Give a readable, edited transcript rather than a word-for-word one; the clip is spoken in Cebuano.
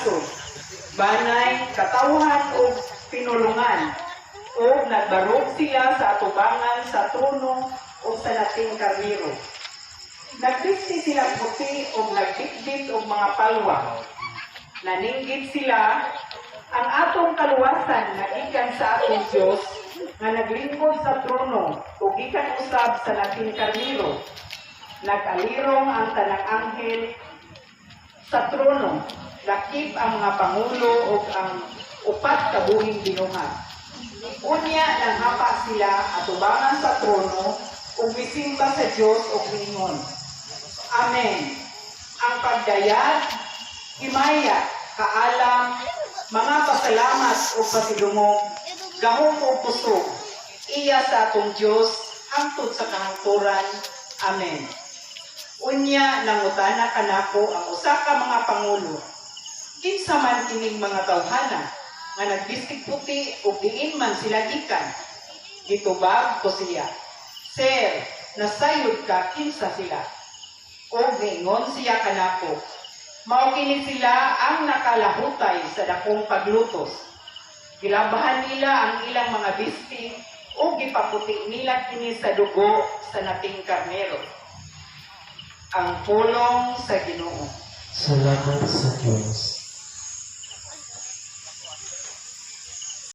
nasod, banay, katawhan ug pinulungan, ug nagbarog sila sa atubangan sa trono ug sa Nating Karnero. Nagbisti sila puti ug nagbitbit og mga palwa. Naninggit sila, "Ang atong kaluwasan nagikan sa atong Dios nga naglingkod sa trono ug gikan usab sa Nating Karnero." Nag-alirong ang tanang anghel sa trono, lakip ang mga pangulo ug ang upat ka buhing binuhat. Unya nanghapa sila atubangan sa trono ug misimba sa Dios ug miingon, "Amen. Ang pagdayag, himaya, kaalam, mga pasalamat ug pasidungog, gahom ug kusog, iya sa atong Dios hangtod sa kahangturan. Amen." Unya nangutana kanako ang usa ka mga pangulo, "Kinsa man kining mga tawhana nga nagbistig puti ug diin man sila gikan?" Gitubag ko siya, "Sir, nasayod ka kinsa sila." Ug niingon siya kanako, "Mao kini sila ang nakalahutay sa dakong paglutos. Gilabahan nila ang ilang mga bisti ug gipaputi nila kini sa dugo sa Nating Karnero." Ang pulong sa Ginoo. Salamat sa Diyos.